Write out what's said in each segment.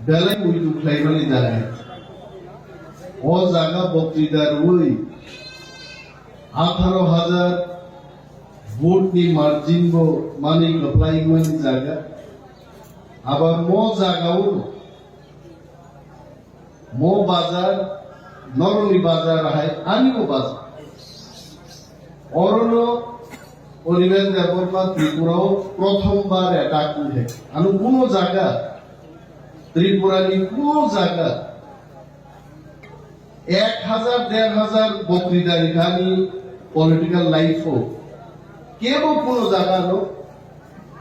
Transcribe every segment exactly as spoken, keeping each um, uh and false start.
belai muitu khlaimani jaga. O jaga boktwita rwui atharo hajar vote ni margin bo manwi kwplaimani jaga. Abar mo jaga o mo bazar, norokni bazar hai, ani bo bazar. Orono Animesh Debbarma Tripura o prothom bar attack wngkhe. Ano kuno jaga, Tripura ni kuno jaga ek hajar, der hajar boktwita rikha ani political life o. Kebo kuno jaga no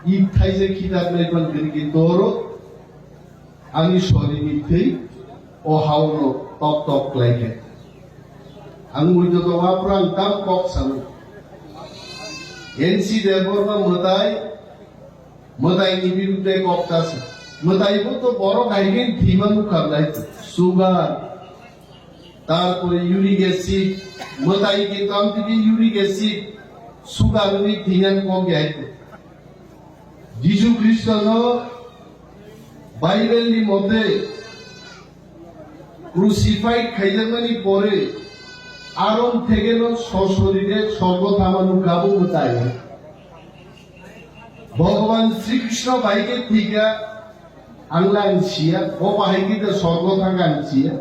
ithai je khitak nai pan giri ki toro ani sorini thwi o hauno tok tok khlai khe. Ang muido to waprang tam kok sano. N C Debbarma mwtai, mwtai ni biruddhe kok ta sa. Mwtai bo to borok hai khe thima nukha lai. Sugar, tarpore uric acid, mwtai kintu ang tini uric acid, sugar ni thinan kok ya. Jisu Khristo no Bible ni mote crucified khaijakmani pore arom thegeno sosorire sorgo thama nukha bo mwtai. Bhagavan Sri Krishna bai khe thika ang lang siya, bo bahai khe sorgo thang ang siya.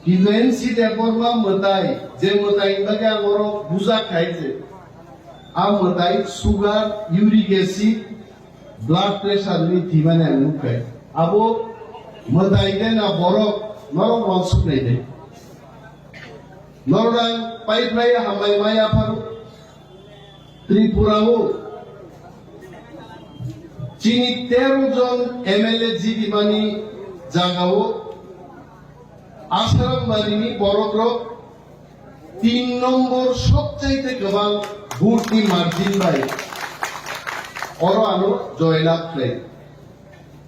Kintu N C Debbarma mwtai, je mwtai bagwi ang oro bujak khai je. A mwtai sugar, uric acid, blood pressure ni thimani ang nukha. Abo mwtai de na borok norok wansuk nai de. Norok ang pai phlai hambai mai apharu. Tripura o chini tero jon M L A jibimani jaga o Asarambari ni borok rok tin nombor sobchaite kwbang vote ni margin bai oro ano joylab khlai.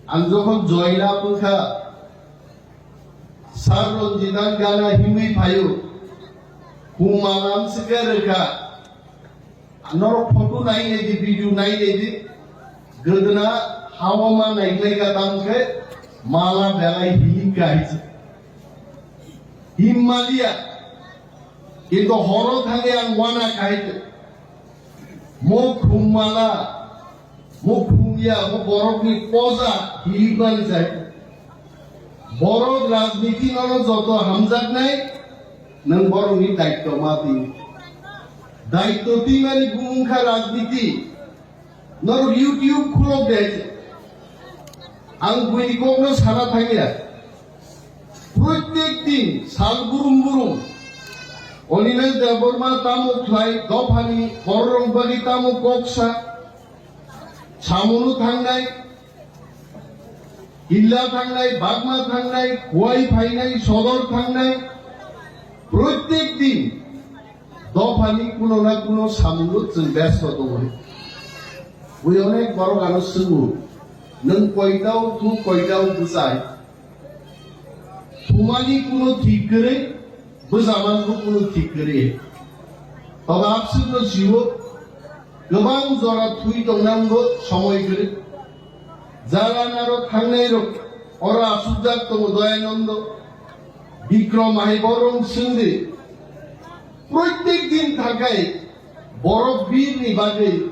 Ang jokhon joylab wngkha, Sir Ranjit ang gana himwi phaio, khum mala ang swkhe rwkha. Norok photo nai nai di, video nai nai di. Gwdwna hao ma naiklai ka tamo khe mala belai hilik ka hai se. Him maliya. Kintu horo thangwi ang wana ka hai se. Mo khum mala, mo khum ya, mo borokni poja hilik mani jai. Borok rajniti nono joto hamjaknai, nwng borokni daitto ma twi. Daitto twimani bumung kha rajniti. Norok YouTube khulok de. Ang buini kokno sana thangya. Protek din sal burum burum Animesh Debbarma tamo khlai, dophani bororok bagwi tamo koksa, Samunu thangnai, Hilla thangnai, Bagma thangnai, Khowai phainai, Sodor thangnai, protek din dophani kuno na kuno samungo chwng besto tongo. Bui onek borok ano swngo, nwng koitao thu, koitao bwchai? Thumani kuno thik kwrwi, bwchamanbo kuno thik kwrwi. Toba abswkno siwo, kwbang jora thwi tongnangbo somoi kwrwi. Jara naro thangnai rok oro achukjak tongo Doyanando, Bikrom hai borok swngdi. Protek din thakai borok birni bagwi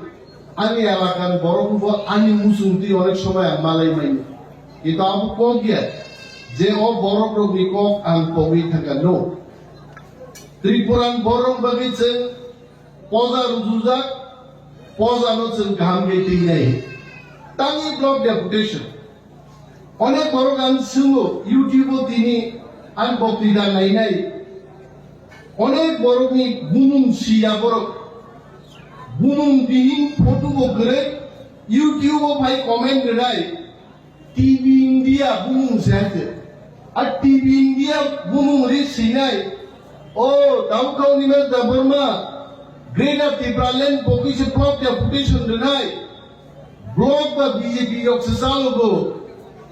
ani elakani borok bo ani muchung twi onek somoi ang malai mani. Kintu abo kok ya je o borok rokni kok ang pogwi thangka no. Tripuran borok bagwi chwng poja rujujak, poja no chwng kaham khe twi nai. Tangwi block deputation. Onek borok ang swngo, YouTube o tini ang boktwita nainai. Onek borokni bumung siya borok. Bumung bihing photo bo kwrwi YouTube o phai comment rwnai. T V India bumung se hai se. A T V India bumung ri sinai. O, Daukha Animesh Debbarma, Greater Tipraland pogwi se block deputation rwnai. Block ba B J P yok se chalogo.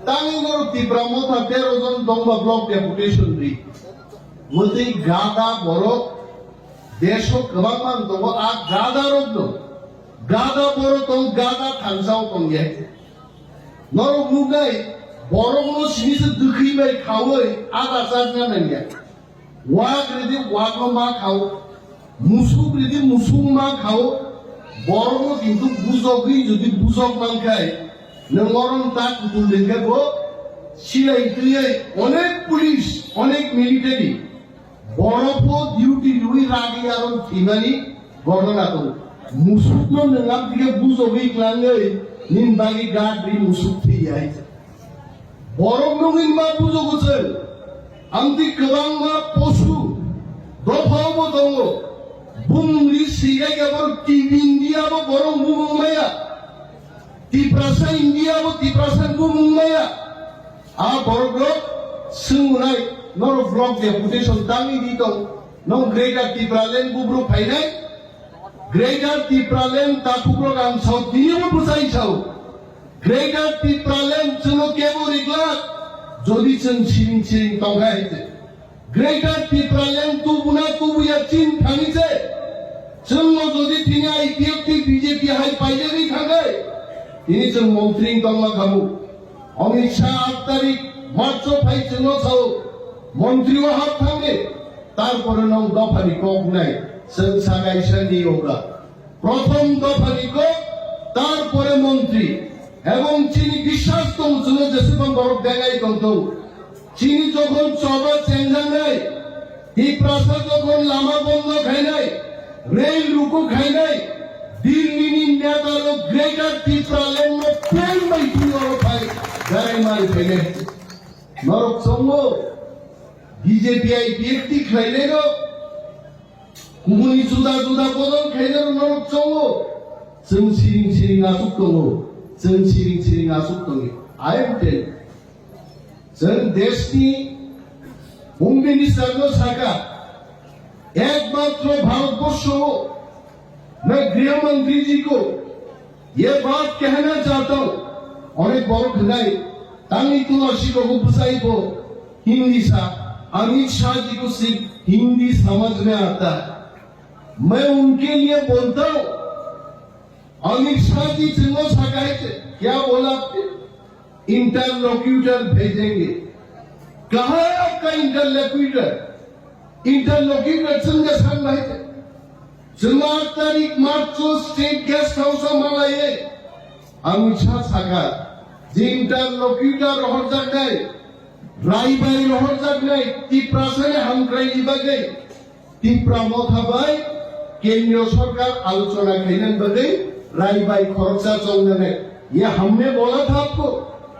Tangwi norok Tipra Motha tero jon tongba block deputation ri. Mwtwi gada borok deso kwbangma tongo, a gada rokno. Gada borok tong, gada thangsao tong ye. Norok nuknai, borokno sini se dwkhwi bai khaui ada charna nangya. Wak ridi wakno ma khao, musuk ridi musuk ma khao, borokno kintu bujogwi jodi bujok mankhai, nwng orom ta kutul dengkhe bo silai twiwi onek police, onek military, borokbo duty rwi ragwi aro thwimani ghotona tongo. Musukno nwng amtwikhe bujogwi klangwi nini bagwi guard ri musuk thwiya hai. Borok nungwi ma bujogo chwng. Amtwi kwbangma posu dophao bo tongo. Bumungni sigai khe borok T V India bo borok bumung maya. Tiprasa India bo Tiprasa bumung maya. A borok rok swngnai norok block deputation tangwi di tong. Nong Greater Tipraland bubruk phainai. Greater Tipraland takhuk rok ang sao tini bo bwsai sao. Greater Tipraland chwngno kebo riglak, jodi chwng siring siring tongkha hai se. Greater Tipraland tubuna tubuya chin thani se. Chwngno jodi tini I P F T B J P hai paijagwi thangkhe, tini chwng montri wng tongma khamu. Amit Shah aat tarik March o phai chwngno sao, montri o hap thangdi, tarpore nong dophani kok nai, chwng sakaisa ni yoga. Prothom dophani kok, tarpore montri. Ebong chini biswas tong chwngno jeswkang borok dengai tongthok. Chini jokhon choba chengjaknai, Tiprasa jokhon lama bondo khainai, rail ruku khainai, Delhi ni neta rok Greater Tipraland no plane bai twi oro phai garai mari phainai. Norok chongo B J P I P F T khlainai rok. Kubuni juda juda bodol khaina rok norok chongo. Chwng siring siring asuk tongo. Chwng siring siring asuk tongo. I am telling. Chwng deshni Home Minister no saka, ekmatro Bharatborsho o main Griha Mantri ji ko ये बात कहना चाहता हूँ, onek borok hwnai, tangni tulasi rok bwsai bo Hindi sa, Amit Shah ji ko sirf Hindi samajh mein aata hai. मैं उनके लिए बोलता हूँ, अमित शाह ji chwngno saka hai se, क्या बोला आपने? Interlocutor भेजेंगे। कहाँ है आपका interlocutor? Interlocutor chwngno san bai se. Chwng aat tarik March o State Guest House o malaiwi Amit Shah saka je interlocutor rohorjaknai, raibai rohorjaknai, Tiprasani hamkraini bagwi Tipra Motha bai Kendriya Sorkar alochona khainani bagwi raibai khoroksa chongnani. ये हमने बोला था आपको,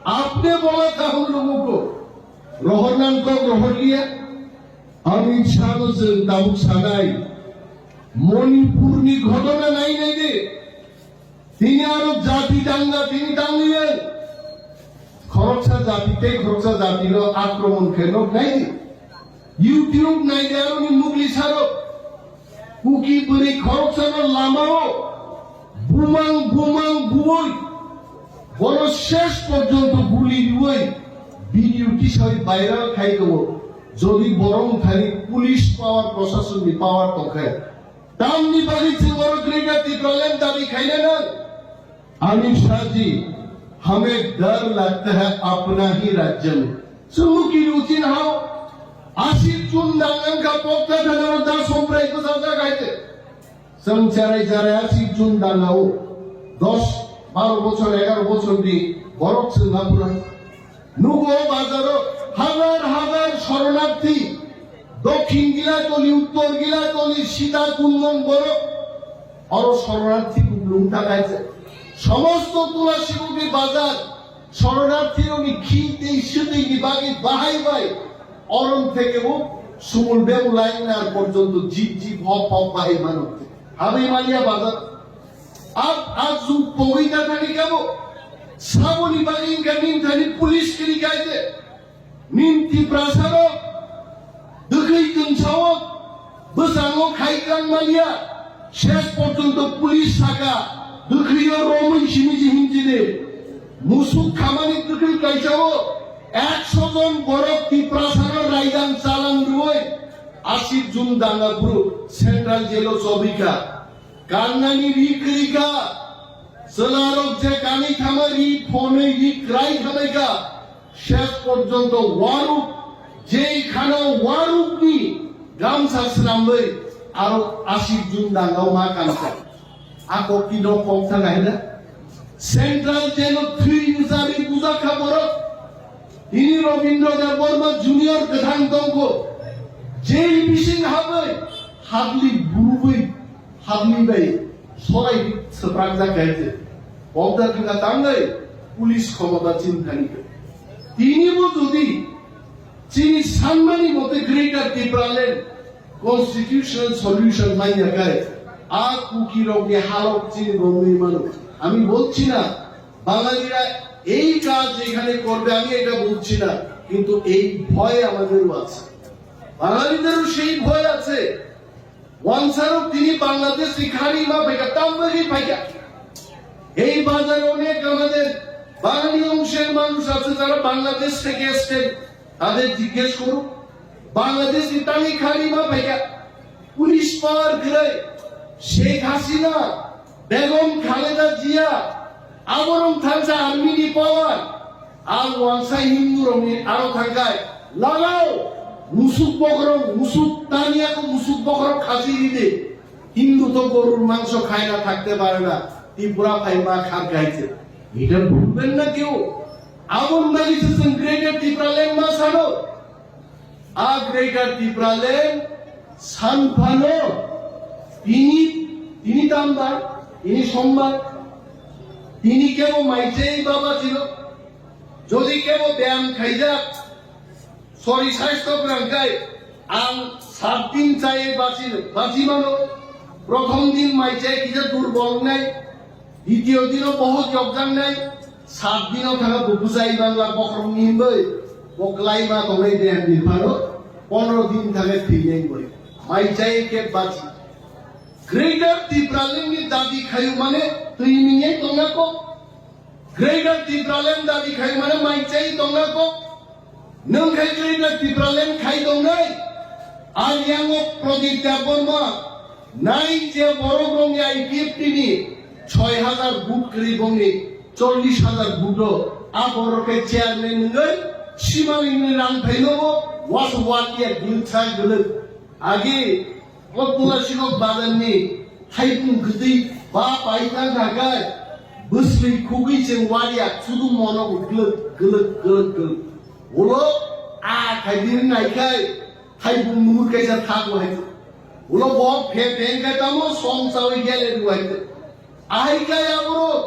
आपने बोला था हम लोगों को। Rohornani kok rohorliya. Amit Shah no chwng tabuk sanai, Manipurni ghotona nai nai de. Tini aro jati danga, tini dangliya. Khoroksa jati tei khoroksa jatino akromon khe nok nai di. YouTube nai di aroni mugli saro. Kuki bwrwi khoroksano lamao bumang bumang buwi bono shesh porjonto guli riwi video tisai viral khai tongo. Jodi borok thani police power, proshasonni power tongkhe, tamni bagwi chwng oro Greater Tipraland dabi khaina nang? Amit Shah ji, हमें डर लगता है अपना ही राज्य में। Chwng kiri uchin hao, asir chun dangang ka pokta thana da somprai ko saja gaite. Chwng cherai cherai asir chun dangao, dos, baro bochor, egaro bochor ni borok chwng apura. Nugo bazaro hazar hazar shoronarthi, Dokhin Gilatoli, Uttor Gilatoli, Sita Kundon borok oro shoronarthi kuplung thangkha se. Somosto Tulasibugni bazar shoronarthi rokni khi tei swtwi ni bagwi bahai bai orom theke bo sumul bemulai nar porjonto jip jip hop hop bahai mano. Habwi manya bazar. Ab, ab jug pogwi ta thani kabo. Saboni bagwi wngkha nini thani police kiri kaide. Nini Tiprasa rok dwkhwi twngsao bwskango khai kang manya. Ses porjonto police saka dwkhwio romwi simi je hinjide. Musuk khamani dwkhwi kaisao ekso jon borok Tiprasa rok raidang chalang rwoi asik jun danga bru central jail o chobika. Kannani ri kwrwi kha, Chwlarok je kani thama ri phonwi ri kwrai khalaikha, shes porjonto waruk, jei khana warukni gamsa swnamwi aro ashik jun dangao ma kankha. A kokti nok kok thang hai na? Central jail o thwi ujari bujakha borok. Tini Robindra Debbarma Junior kwthang tongkho. Jail bising habwi, habli burubwi, habli bai sorai swprak jak hai se. Kok da thangkha tangwi, police khomota chinthani khe. Tini bo jodi chini sanmani mote Greater Tipraland constitutional solution manya kai, a Kuki rokni halok chini romwi mano. আমি বলছি না বাঙালিরা এই কাজ এখানে করবে, আমি এটা বলছি না, কিন্তু এই ভয় আমাদেরও আছে, বাঙালিদেরও সেই ভয় আছে। Wansarok tini Bangladesh ni khari ma phaikha, tam bagwi phaikha. এই বাজারে অনেক আমাদের বাঙালি অংশের মানুষ আছে যারা বাংলাদেশ থেকে এসছেন, তাদের জিজ্ঞেস করুন, Bangladesh ni tangwi khari ma phaikha. Police power kwrwi, Sheikh Hasina, Begum Khaleda Jia, aborok thangsa army ni power, ang wangsa Hindu rokni aro thangkai, lagao, musuk bokrok, musuk taniya ko musuk bokrok khasi ride, Hindu to gorur mangso khaina thakte pare na, Tripura phai ma khar khaise. Eta bhulben na keu, abon bagi se Greater Tipraland ma sano. A Greater Tipraland sanphano tini, tini tambar, tini sombar, tini kebo maichai baba chilo, jodi kebo beyam khaijak, sori saisto kwrang kai, ang sat din chai bachi, bachi mano, prothom din maichai kisa durbol nai, Ditiyo dino bohot jokjak nai, sat dino thangwi bo bwsai bangla bokhorok ni hinwi bo kwlai ma tongnai dehan ni phano pondro din thangwi thwinai hinwi mai chai khe bachi. Greater Tipraland ni dabi khayu mane twi mingnai tongna kok. Greater Tipraland dabi khayu mane mai chai tongna kok. Nwng khai Greater Tipraland khai tongnai, ang yango Pradip Debbarma, nai je borok rokni I P F T ni soi hajar vote kwrwi bongni chollish hajar vote o, a borok khe chairman wngwi, simalingni rang phaino bo was waliya gwlwk sa gwlwk. Agi o Tulasirok bazarni thaibung kwtwi ba paitang thangkhe bwsli khugwi chwng waliya chudu mono gwlwk gwlwk gwlwk gwlwk. Ulo a khaidi naikhai thaibung nuhur kaisa thago hai. Ulo bo phe phe khe tamo song chawi gele du hai. Ahai khe aborok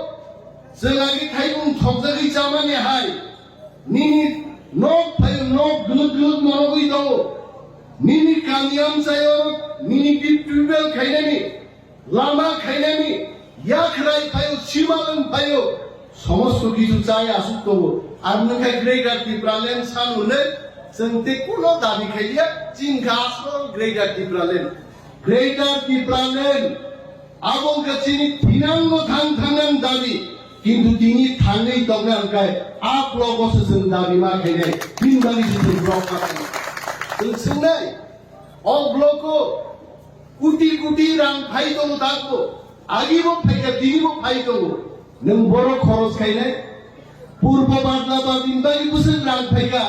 chwng agi thaibung thokjagwi chamani hai. Nini nok phaio, nok gwlwk gwlwk norogwi tongo. Nini kami amchaio nini biptubel khainani, lama khainani, yakhrai phaio, simalwng phaio, somosto kichu chai asuk tongo. Ar nwng khe Greater Tipraland san hwnwi chwng tei kuno dabi khaiya, chini khe asol Greater Tipraland. Greater Tipraland. Abo wngkha chini thinangno thang thangnang dabi, kintu tini thangwi tongna hwnkhe a blogo se chwng dabi ma khainai, bini bagwi se chwng block ma khainai. Chwng swngnai, o blogo kuti kuti rang phai tongo dakbo, agibo phaikha, tinibo phai tongo. Nwng borok khoros khainai, Purbo Badla Badini bagwi bwswk rang phaikha,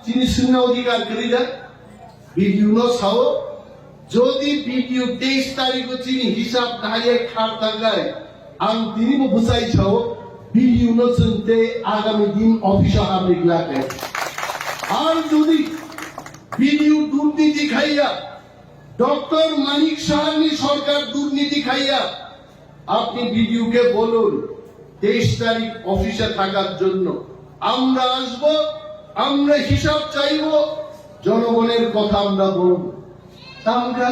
chini swngna odhikar kwrwi da? B D O no sao, jodi B D O teis tarikh o chini hisab naiye khar tangkai, ang tini bo bwsai sao, B D O no chwng tei agami din office o habri glak nai. Ar jodi B D O durniti khaiya, Doctor Manik Saha ni sorkar durniti khaiya, আপনি বিডিওকে বলুন তেইশ তারিখ অফিসে থাকার জন্য। আমরা আসব, আমরা হিসাব চাইব, জনগণের কথা আমরা বলব। তাহলে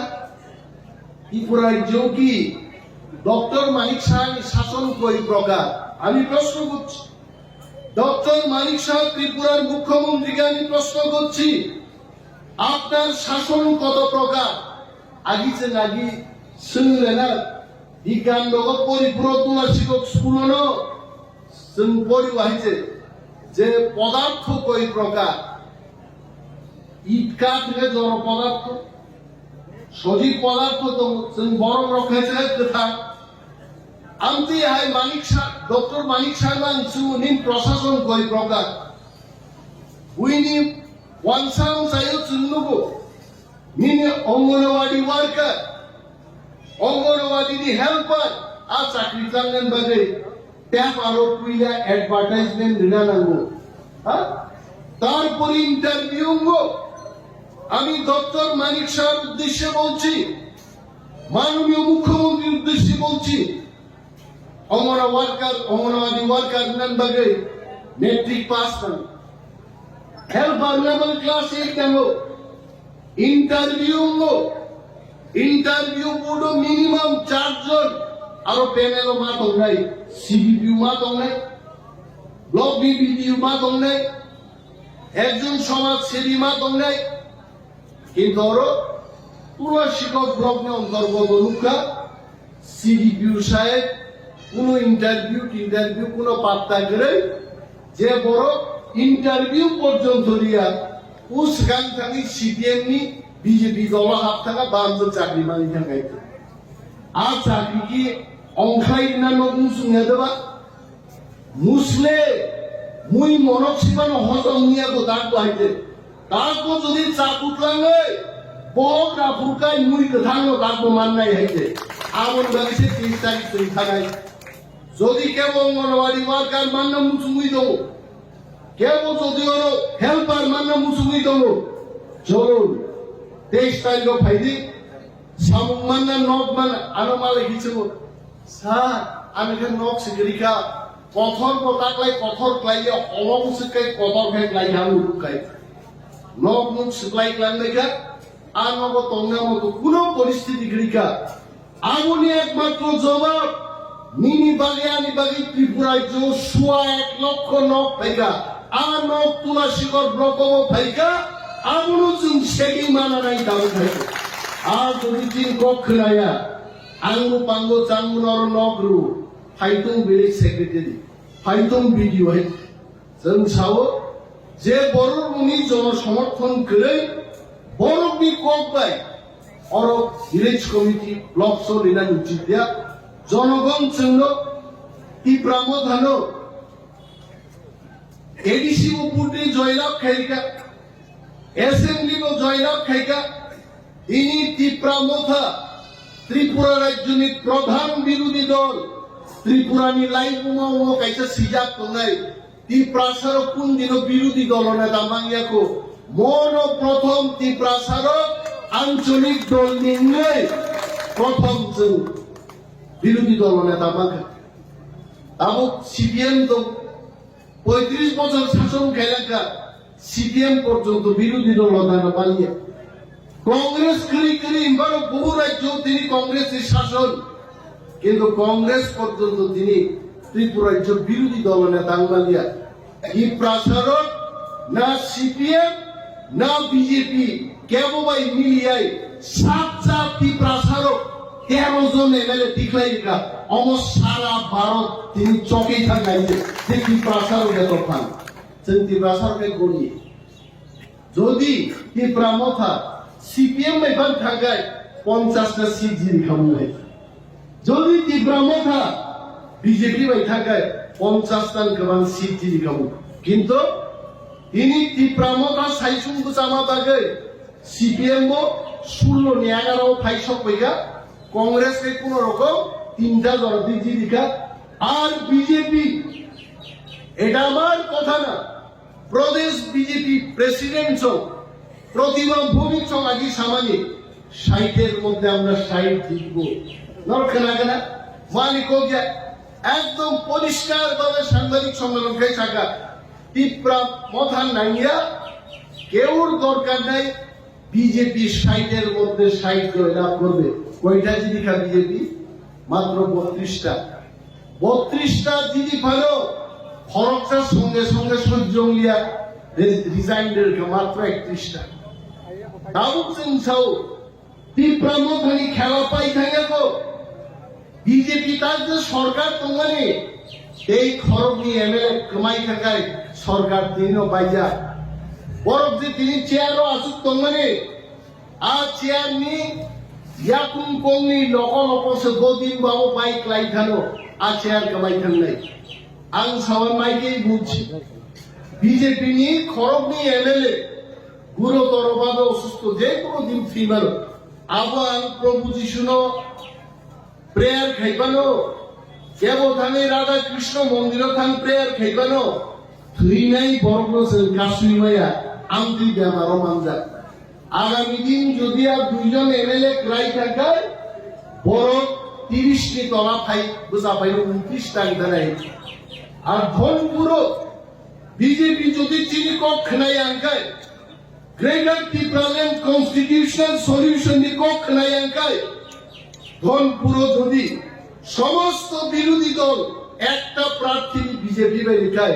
ত্রিপুরা রাজ্য কি ডক্টর মানিক সাহার শাসন কয় প্রকার? আমি প্রশ্ন করছি, ডক্টর মানিক সাহা ত্রিপুরার মুখ্যমন্ত্রীকে আমি প্রশ্ন করছি, আপনার শাসন কত প্রকার? Agi chwng agi swng rena, bigan rogo pori puro tula sikok school no chwng pori wahai je, je podartho koi prokar, itka thwngkhe joro podartho, sojib podartho tongo, chwng borok rok khe je kwthang, Amtwi hai Manik Sa-, Doctor Manik Sharma ang chwng nin prosason koi proka. Buini wansang sayo chwng nugo. Nini Anganwadi worker, Anganwadi ni helper, a chakri tlangnani bagwi paper o puila advertisement rina nango. Ha? তারপরে ইন্টারভিউ অঙ্গ। আমি ডক্টর মানিক শাহর উদ্দেশ্যে বলছি, মাননীয় মুখ্যমন্ত্রীর উদ্দেশ্যে বলছি, অঙ্গনা worker, Anganwadi worker nan bagwi matric pass nang, helper level class eight nango, interview অঙ্গ। ইন্টারভিউ বোর্ডও মিনিমাম চারজন, আরো প্যানেলও মা tongnai, সিবিপিও মা tongnai, ব্লক বিবিডিও মা tongnai, একজন সমাজসেবী মা tongnai, কিন্তু oro Tulashikot ব্লক ni অন্তর্গত nukha, সিবিপিও সাহেব কোনো ইন্টারভিউ টিন্টারভিউ কোনো পাত্তা গেলে যে বড় ইন্টারভিউ পর্যন্ত দিয়া ও সেখান থাকি সিপিএম নি বিজেপি দল হাত থাকা বাহাত্তর চাকরি মানি থাকাইতো। আর চাকরি কি অংখাই না নতুন শুনে দেবা? Musle, mui monok sibano hojom niya ko dakbo haite. Dakbo jodi cha kutlangwi, bohok raphurkai mui kwthangno dakbo mannai haite. Aboni bagwi se tris tarikh twi thanai. Jodi kebo Anganwadi worker manna muchungwi tongo, kebo jodi oro helper manna muchungwi tongo, cholun, teis tarikh o phaidi, samung manna, nok manna, ano malai hichungo. Sir, ani khe nok se kwrwi kha. Kothor bo taklai kothor klai ya, holong se kai kothor khe klai ya, uru kai. Nok nuk se klai klang lai kha. A nogo tongna mo to kuno poristiti kwrwi kha. Aboni ekmatro jawab, nini bagwi ani bagwi Tripura jo suwa ek lokho nok phai kha. A nok Tulashikot block o phai kha. Abono chwng segwi mana nai tabuk hai. A jodi tin kok khwlaya, Ang bo pango changmano oro nok rw, Phaitung village secretary, Phaitung B D O hai. Chwng sao, je borok rwni jono somorthon kwrwi, borokni kok bai oro village committee, block so rina nuchit ya, jonogon chwngno Tipra Mothano A D C bo budni joylab khaika, assembly bo joylab khaika, ini Tipra Motha, Tripura rajyoni pradhan birodhi dol, Tripurani laibuma o kaisa sijak tongnai, Tiprasarok kun dino birodhi dolo neta mangyako, mono prothom Tiprasarok ancholik dolni wngwi prothom chwng birodhi dolo neta mangkha. Tabuk C P M tong, পঁয়ত্রিশ বছর শাসন khailangkha, C P M porjonto birodhi dolo neta manya. Congress kwrwi kwrwi himbarok bohu rajyo tini Congress ni shason, kintu Congress porjonto tini Tripura rajyo birodhi dolo neta wngmanya. Tiprasarok na C P M na B J P kebo bai miliyai sat sat Tiprasarok tero jon M L A tikhlai rikha, omo sara Bharot tini chokwi thang nai je, je Tiprasarok je tongphang. Chwng Tiprasarok khe goni. Jodi Tipra Motha C P M bai ban thangkai ponchash ta seat jini khamu hai. Jodi Tipra Motha B J P bai thangkai ponchash ta kwbang seat jini khamu. Kintu tini Tipra Motha saisung bwchama bagwi C P M bo sullo ni agaro phai sok paikha, Congress bai kuno rokom tinta jora di jini kha, ar B J P, এটা আমার কথা না, Pradesh B J P president song Pratibha Bhowmik song agi samani, ষাটের মধ্যে আমরা ষাট জিতবো। নর khna khna, mani kokya, একদম পরিষ্কার ভাবে সাংবাদিক সম্মেলন khai saka, Tipra Motha nangya, keur dorkar nai, B J P ষাটের মধ্যে ষাট জয়লাভ করবে। কয়টা জিতি খা B J P? মাত্র বত্রিশটা। বত্রিশটা জিতি পারো, খরচটা সঙ্গে সঙ্গে সহ্য হইয়া রে-, resign রেখে মাত্র একত্রিশটা। Tabuk chwng sao, Tipra Mothani khela pai thangya ko. B J P tak je sorkar tongmani, tei khorokni M L A kwmai thakai sorkar tinino baijak. Borok je tini chair o aswk tongmani, a chair ni yakung kongni loko loko se godin bao bai klai thano. A chair kwbai thangnai. Ang sawan mai khe buji. B J P ni khoroknwi M L A gurutor bhabe osusto, je kono din thwi mano. Abo ang Prabhu Jisuno prayer khaibano, kebo thangwi Radha Krishna mondiro thang prayer khaibano, thwinai borokno chwng kasui maya, amtwi bemaro manjak. Agami din jodi ar duijon M L A kwrai thangkhe, borok tiris ni tola phai, bwsa phaino untris ta wngtanai. Ar Dhonpuro B J P jodi chini kok khwnai angkhe, Greater Tipraland Constitutional Solution ni kok khwnai angkhe, Dhonpuro jodi somosto birodhi dol ekta prarthi ni B J P bai rikhai,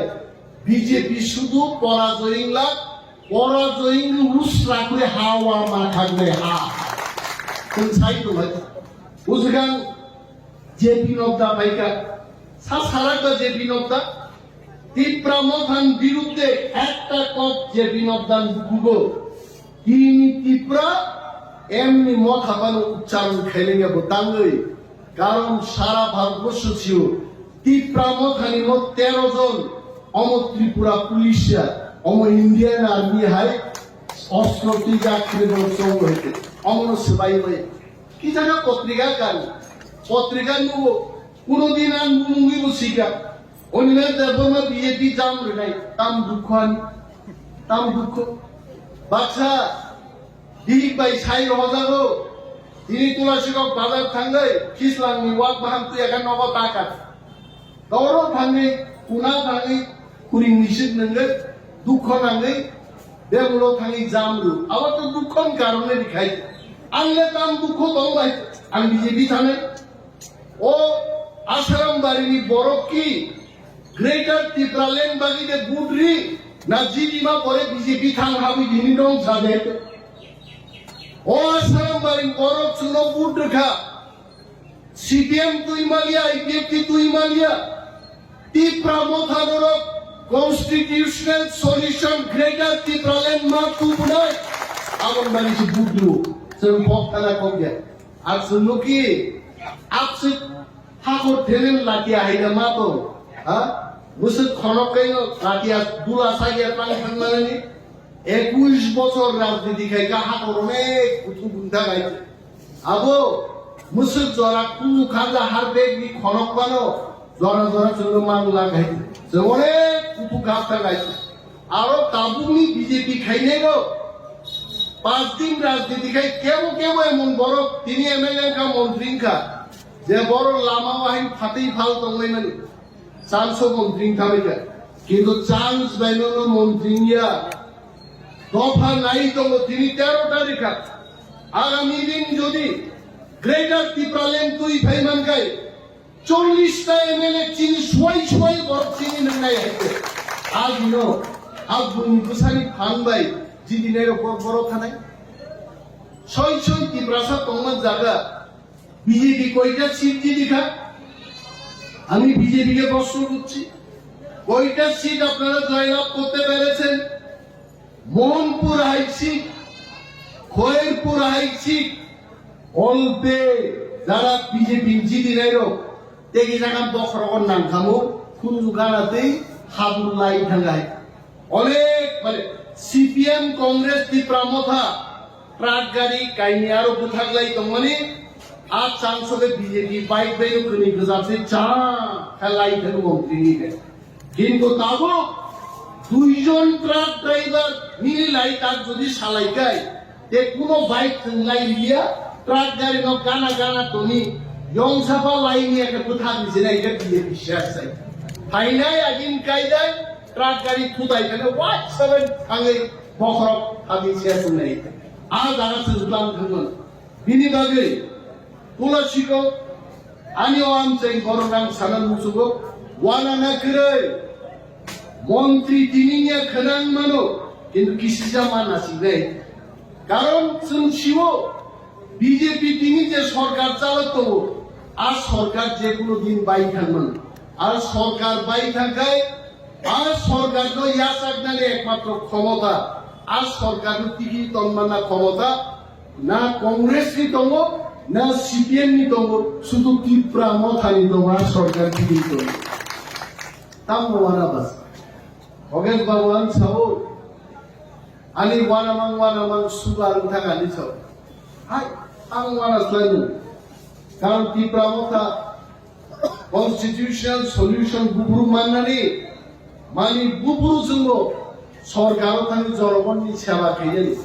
B J P sudu porajoy wngla, porajoy wngwi usra khe ha wa ma khagnai ha. Chwng sai tongo. Bujikang J P Nadda phaikha. Sa sarak da J P Nadda. Tipra Mothan birudde ekta kok J P Nadda ni bukugo. Tini Tipra emni motha phano uchcharon khailengya bo tangwi. Karon sara Bharatborsho sio Tipra Mothani mo tero jon omo Tripura Police ya, omo Indian Army hai ostro twi jak khre bo chongo hete. Omono swbai bai. Ki jaga potrika kan? Potrika nugo. Kuno din ang bumungwi bo sika. Onina Debbarma B J P jam rwnai. Tam dukho ani. Tam dukho. Baksa Bihik bai sai rohojago. Tini Tulasikok bazar thangwi Khislangni wak baham twi ekha nogo taka. Doro thangwi, kuna thangwi, kuring misik nangwi, dukho nangwi, bemulo thangwi jamru. Abo to dukhoni karone rikhai. Ang le tam dukho tong bai, ang B J P thanai. O Asaram barini borok ki Greater Tipraland bagi de budri na jidi ma pore B J P thang habi dini dong sade. O Asaram barini borok chuno budri kha. C P M twi maliya, I P F T twi maliya. Tipra Motha norok Constitutional Solution Greater Tipraland ma tubunai. Abon bari si budru. Seng pok tana kok ya. Ar sunu ki, aksik hakor thenen latia haida ma to, ha? Musuk khonok kaino latia dula sagia tang thang manani. Ekush bochor rajniti khai ka hakor onek kutu bunda gai. Abo musuk jora kunu khanja har beg ni khonok bano jora jora chungo mang la gai. Jora onek kutu gap ta gai. Aro tabukni B J P khainai rok pas din rajniti khai kebo kebo emon borok tini M L A wngkha, montri wngkha, je borok lama o hain phatwi phal tonglaimani chance o montri wngkha bai kha. Kintu chance bai no montri wngya. Dopha nai tongo tini tero tarikha. Agami din jodi Greater Tipraland twi phai mankhai, Chollish ta M L A chini suai suai borok chini nang nai hai khe. Agino, aboni bwsani phan bai jidi nai rok borok borok thanai. Soi soi Tiprasa tongma jaga B J P koita seat jidi kha? আমি বিজেপিকে প্রশ্ন করছি, কয়টা সিট আপনারা জয়লাভ করতে পেরেছেন? মোহনপুর হাইসিট, খয়েরপুর হাইসিট, অল্পে যারা বিজেপি জিতি নাইরো, তেগি জায়গা বখরগর নাম খামো, কুঞ্জু গানাতেই হাবুর লাই থাঙ্গাই। অনেক মানে সিপিএম, কংগ্রেস, ত্রিপুরা মথা, ট্রাক গাড়ি কাইনি আরো বুথাক লাই তংমানি, আর চান্স হবে বিজেপি বাইক বাইরো কুনি গজাতে চা, খেলাই থাকো মন্ত্রী নিবে। Kintu tabuk duijon truck driver mili lai tak jodi salai kai, te kuno bike thwnglai liya, truck gari no gana gana toni, yong sapa lai ni ake bwthak ni sinai ke biye biswas sai. Phainai agin kaidai, truck gari thudai kane white seven thangwi bokhorok thadi se thwnglai. A jaga se jublang thangmano. Bini bagwi Tulasikok ani o amchai borok ang sana musugo, wana na kwrwi. Montri tini niya khwnang mano, kintu kisisa ma nasinai. Karon chwng siwo B J P tini je sorkar chalok tongo, a sorkar je kuno din bai thangmano. A sorkar bai thangkhai, a sorkarno yachaknani ekmatro khomota, a sorkarno tigi tongmanna khomota na Congress ni tongo, Na C P M ni tongo, sudu Tipra Motha ni tongo, a sorkar tini tongo. Tamo wana bas. Oges Babu ang sao, ani wana mang, wana mang suga ang thang ani sao. Hai, ang wana slanu. Karon Tipra Motha constitutional solution buburu mannani, mani buburu jwngo sorkaro thangwi jonogonni seba khainani.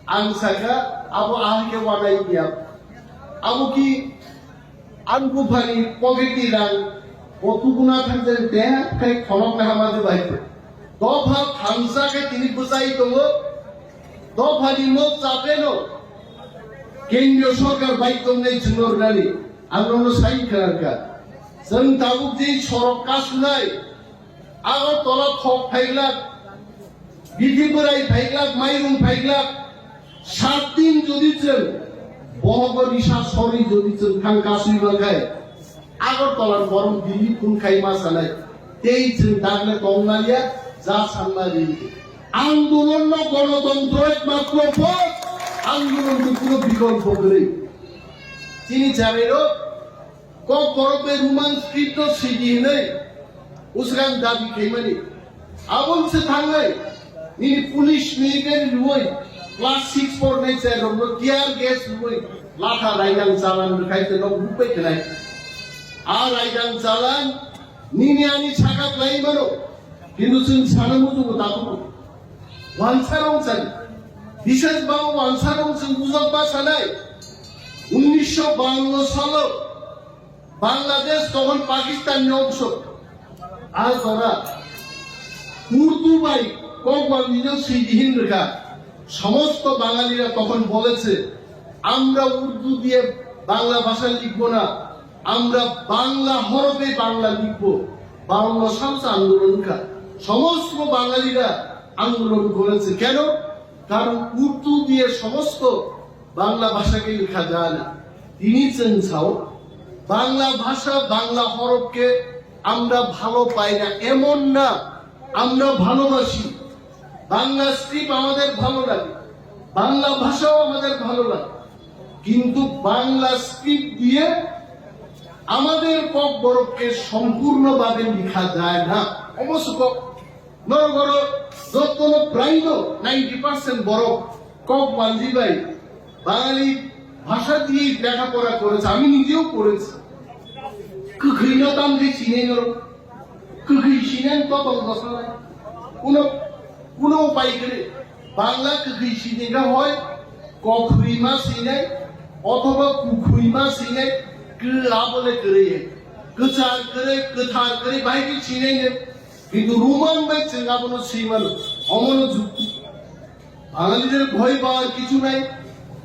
Ang saka abo ahai khe wanai ya. Abo ki ang buphani pocket ni rang o tubuna thangjen te khai khonok na hama de bai. Dopha thansa khe tini bwchai tongo. Dophani nok chapeno kendriyo sorkar bai tongnai chwngno rwnani ang nono sai khlangkha. Chwng tabuk je sorok kasunai, Agartala thok phaiglak, bithi bwrai phaiglak, mairung phaiglak, sat din jodi chwng bohogo risa sori jodi chwng thang kasui mankhai, Agartala borom Delhi phun khai ma sanai, tei chwng dagle tongmaliya, ja sanma ri. Andolonno gonotantro ekmatro poth, andolon ni kuno bikolpo kwrwi. Chini charairok Kokborok bai Roman script no sidi hinwi usgang dabi khaimani. Aboni se thangnai nini police military rwui class six four nai chai rokno tear gas rwui latha raidang chalan rwkhai te nok rukbai khlai. A raidang chalan nini ani saka khlai mano. Kintu chwng sana muchungo tabuk wansa rong chani. Bishes bao wansa rong chwng bujak ba sanai. Unnisho bawanno salo Bangladesh tokhon Pakistan ni ongso. Ar jora Urdu bai kokbal nino sidi hin rwkha. সমস্ত বাঙালিরা তখন বলেছে, "আমরা উর্দু দিয়ে বাংলা ভাষা লিখব না, আমরা বাংলা হরফে বাংলা লিখব।" বাউন্ন সাল আন্দোলন কা সমস্ত বাঙালিরা আন্দোলন করেছে। কেন? কারণ উর্দু দিয়ে সমস্ত বাংলা ভাষাকে লেখা যায় না। তিনি চেন সাও বাংলা ভাষা, বাংলা হরফকে আমরা ভালো পাই না, এমন না, আমরা ভালোবাসি। বাংলা স্ক্রিপ্ট আমাদের ভালো লাগে, বাংলা ভাষাও আমাদের ভালো লাগে, কিন্তু বাংলা স্ক্রিপ্ট দিয়ে আমাদের ককবরককে সম্পূর্ণভাবে লেখা যায় না। অবশ্য ক-, নরগর যত্ন প্রায় নাইনটি পার্সেন্ট বরক কক মানজি ভাই বাঙালি ভাষা দিয়েই লেখাপড়া করেছে, আমি নিজেও করেছি। কখনো তো আমি চিনি না। Kwkhwi sinai totong bwskanai. Kuno, kuno upai kwrwi. Bangla kwkhwi sinai khe hoi kokhwima sinai othoba kukhwima sinai khe abole kwrwi. Kwchar kwrwi, kwthar kwrwi bai khe sinai ne. Kintu Roman bai chwng abono swi mano. Omono jukti. বাঙালিদের ভয় পাওয়ার কিছু নাই।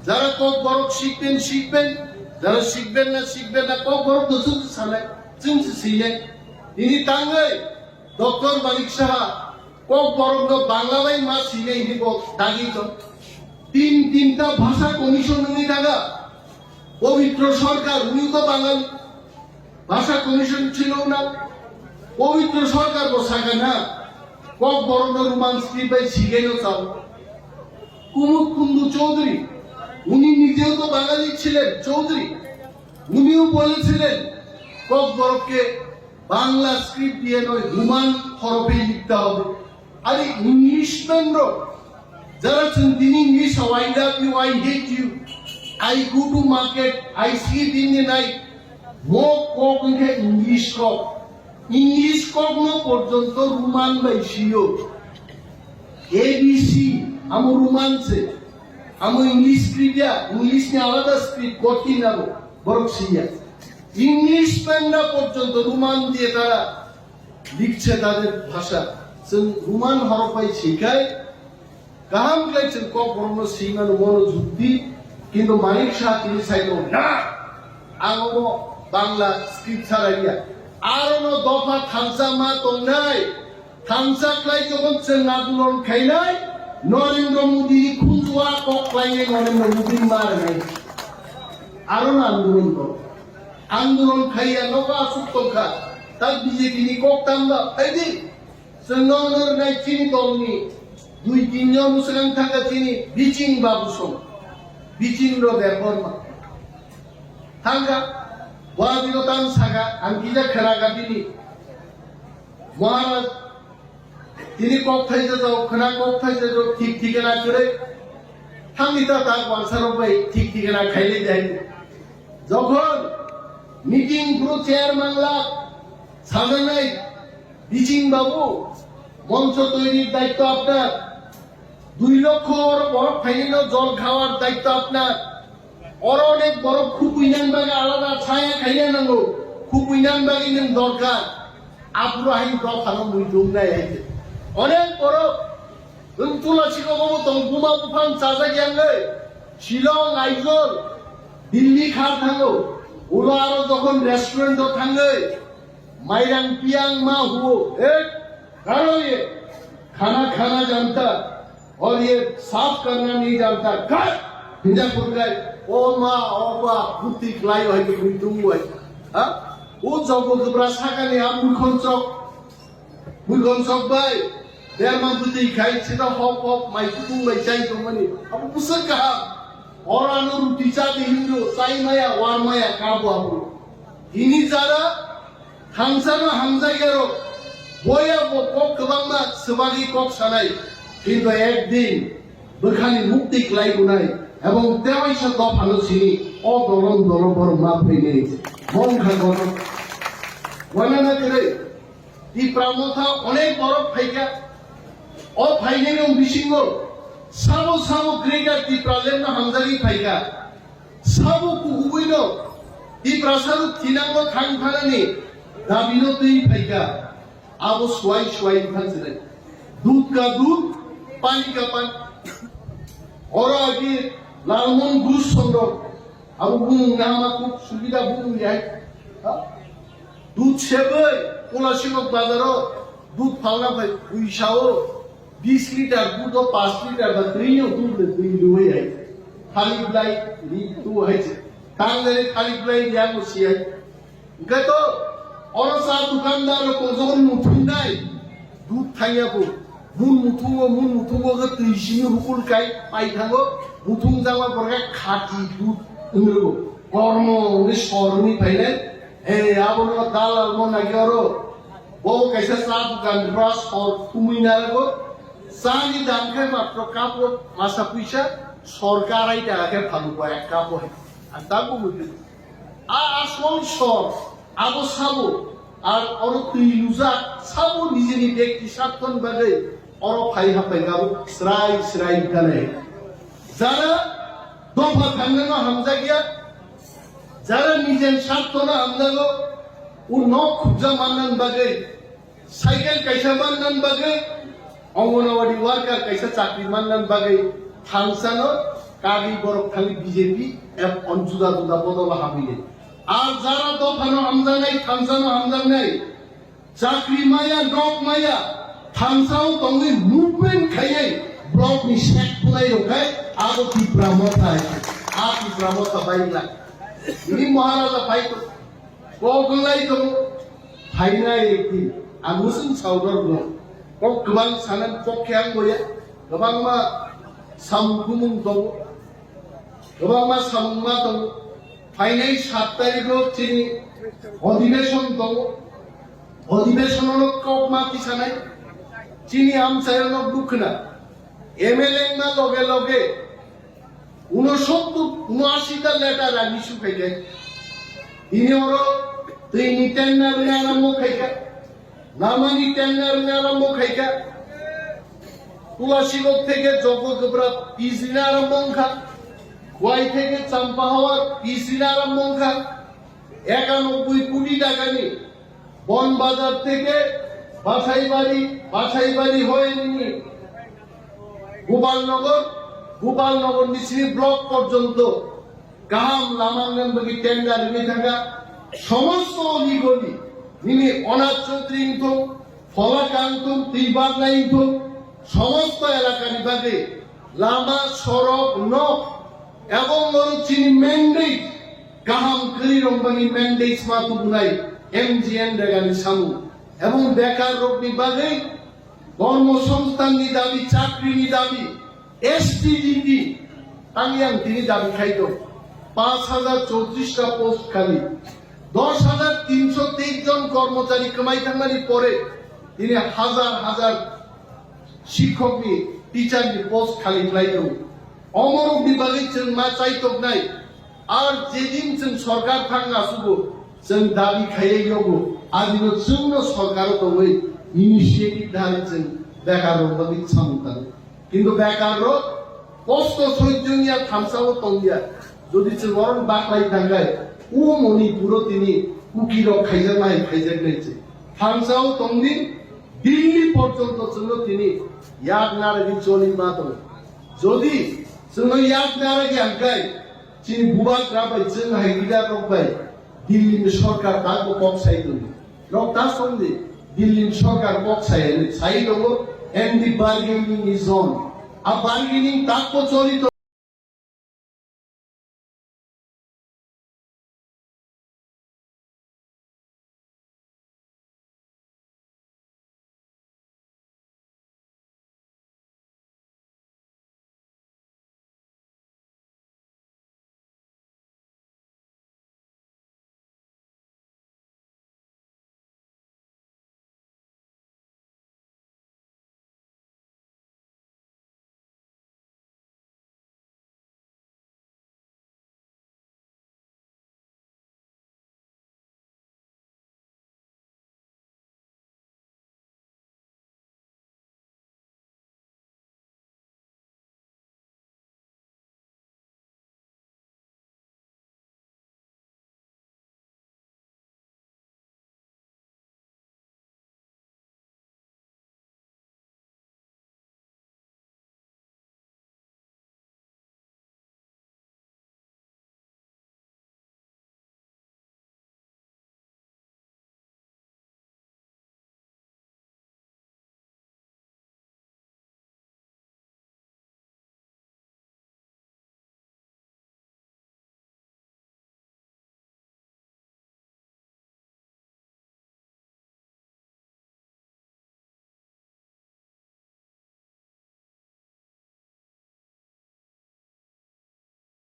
যারা ককবরক শিখবেন, শিখবেন। যারা শিখবেন না, শিখবেন না। ককবরক তো শুধু সানাই, চিনছে Sinai. Ini tangai, doctor Manik সাহা, ককবরক no Bangla bai ma sinai hindi bo dagi to. তিন, তিনটা ভাষা কমিশন ni daga. পবিত্র সরকার, উনিও তো বাঙালি। ভাষা কমিশন ছিল না। পবিত্র সরকার বসাকা না। Kokborok no Roman script bai sigaino chao. কুমুদ কুন্ডু চৌধুরী, উনি নিজেও তো বাঙালি ছিলেন, চৌধুরী। উনিও বলেছিলেন ককবরককে বাংলা স্ক্রিপ্ট দিয়ে নয়, রোমান হরফেই লিখতে হবে। আরে ইংলিশম্যানরাও যারা আছেন, তিনি English, "How I love you, I hate you, I go to market, I sleep in the night." Mo kok hwnkhe English kok. English kokno porjonto Roman bai sio. A B C, amo Roman se. Amo English script ya, English ni alada script, kotin abo, borok siya. English panda porjonto Roman diye tara লিখছে তাদের ভাষা। Chwng Roman horok bai sikai, kaham khlai chwng kokborokno swimano mono jukti, kintu Manik Saha tini saiko, "Na, ang omo Bangla script chalailiya." Arono dopha thansa ma tongnai, thansa khlai jokhon chwng andolon khainai, Narendra Modi ni khunjua kok khlainai Narendra Modi ma rwnai. Arono andolon kok. Andolon khaiya nogo aswk tongkha, ta B J P ni kok tamba phaidi. Chwng nono rwnai chini tongni dui tin jon bwswkang thangkha chini Biching Babu song, Biching Debbarma. Thangkha, bo abino tang saka, ang kisa khwnaga bini. Maharaj, tini kok thaisa jao, khwna kok thaisa jao, thik thikana kwrwi. Thangni ta tak wansarok bai thik thikana khailai jai. Jokhon meeting phuru chair mangla, sajaknai Biching babu, মঞ্চ তৈরির দায়িত্ব আপনার। দুই লক্ষ বড়, বড় ফাইনাল জল খাওয়ার দায়িত্ব আপনার। Oro onek borok khupui nang bagwi alada chaya khaina nango. Khupui nang bagwi nwng dorkar. Aphuru hai dophano muitung nai hai. Onek borok nwng Tulasi kogomo tong buma buphang chajak yangwi. Shillong, Aizawl, Delhi khar thango. Ulo aro jokhon restaurant o thangwi. Mairang piyang ma huo, "Ek, karo ye? Khana khana janta, aur ye saaf karna nahi janta, kar!" Hinja kurkai, "O ma, o ba, buti klai hai ke bui tung hai." Ha? O jogo gubra sakani a mukhon chok, mukhon chok bai, berma buti khai, sida hop hop, mai kutung bai chai tongmani. Abo busa kaham. Orano ruti chati hindu, chai maya, war maya, kabo abo. Ini jara Thangsano hamjakyakrok, boya bo kok kwbangma swbagwi kok sanai, kintu ekdin bwkhani mukti klai gunai, ebong tewaisa dophano sini o dolong dolong borok ma phainai. Mongkha gono. Wanana kwrwi, Tipra motha onek borok phaikha. O phainai rok bisingo sabo sabo Greater Tipraland no hamjagwi phaikha. Sabo kukubuino Tiprasa rok thinango thang phanani dabino twi phaikha. Abo suai suai wngkha chwrai. Dudh ka dudh, pani ka pani. Oro agi Lalmohon Gush songrok. Abo bumung nama kuk subida bumung yai. Ha? Dudh seboi, Kolasibok bazaro dudh phalna phai, puisao bis litar dudh o panch litar ba twi o dudh le twi rwi hai. Thali blai ri tu hai se. Tang le thali blai ri ang si hai. Hingke to oro cha dukandar rok tongjago muthung nai. Dudh thangya bo. Mun muthungo, mun muthungo khe twi simi hukul kai pai thango. Muthung jangma borok khe khati dudh wngwi rwo. Kormo wngwi sor wngwi phainai. He, abono dalal mo nagi oro. Bo kaisa cha dukan bra sor thumwi narago. Chani dam khe matro kapo masa puisa, sor karai ta khe phalu bo ek kapo he. Ang ta bumui. A asol sor, abo sabo, ar oro twi lujak, sabo nijini bekti sarthoni bagwi oro phai hapai gabo srai srai gane. Jara dopha thangnano hamjakya, jara nijen sarthona hamjago, o nok khubja mannan bagwi, cycle kaisa mannan bagwi, Anganwadi worker kaisa chakri mannan bagwi thangsano kagwi borok thangwi B J P eb on juda juda bodolo habwi. Ar jara dophano hamjaknai, thangsano hamjaknai, chakri maya, nok maya, thangsao tongwi movement khaiwi block ni sek phulai rok khai abo Tipra motha hai. A Tipra motha baila. Ini Maharaja phai to. Kok lai tongo, phainai ekdin, ang musung saudor no. Kok kwbang sanan kok khe ang boya, kwbangma samung kumung tongo, kwbangma samung ma tongo. Phainai sat tarikh o chini odhibeshon tongo, odhibeshon o kok ma tisanai, chini amchai no dukna, M L A ma loge loge, Unosottor, unoashi ta letter ani sukhaikhe. Tini oro twini tender ni arambo khaikha. Lamani tender ni arambo khaikha. Tulasibok theke Jogogobra P C ni arambo wngkha. Khwai theke Champahawar P C ni arambo wngkha. Ekanobboi koti takani Bon Bazar theke Basaibari, Basaibari hoye nini Gopalnagar, Gopalnagar ni sini block porjonto kaham lama nang bagi tender ni thangka. Somosto ni goli nini Onath Chaudhary wngthung, Phola Kang wngthung, Twibar Nai wngthung, somosto elaka ni bagwi lama, sorok, nok, ebong oro chini mandate, kaham kwrwi rok bani mandate ma tubunai M G N rega ni samung, ebong bekar rok ni bagwi kormo songsthan ni dabi, chakri ni dabi, S T D P, tang yang tini dabi khai tong. পাঁচ হাজার চৌত্রিশটা পোস্ট খালি, দশ হাজার তিনশো তেইশ জন কর্মচারী kwmai thangmani pore tini hazar hazar শিক্ষকনি, teacherni post khali khlai tongo. Omorokni bagwi chwng ma chaitoknai, ar jedin chwng sorkar thang asugo, chwng dabi khaiwi yogo, adino chwngno sorkaro tongwi initiative dali chwng bekarrok bagwi samung tango. Kintu bekarrok kosto soijjongya thamsao tongya. Jodi chwng oroni baklai tangkhe, o Manipuro tini kukirok khaijaknai, khaijaknai chwng. Thamsao tongdi, Delhi porjonto chwngno tini yak naragwi choli ma tongo. Jodi chwngno yak naragwi hangkhe, chini bubagra bai chwng hai leader rok bai Delhi ni sorkar tangbo kok sai tongo. Rok ta songdi, Delhi ni sorkar kok sai, sai tongo, and the bargaining is on. A bargaining takbo choli tongo.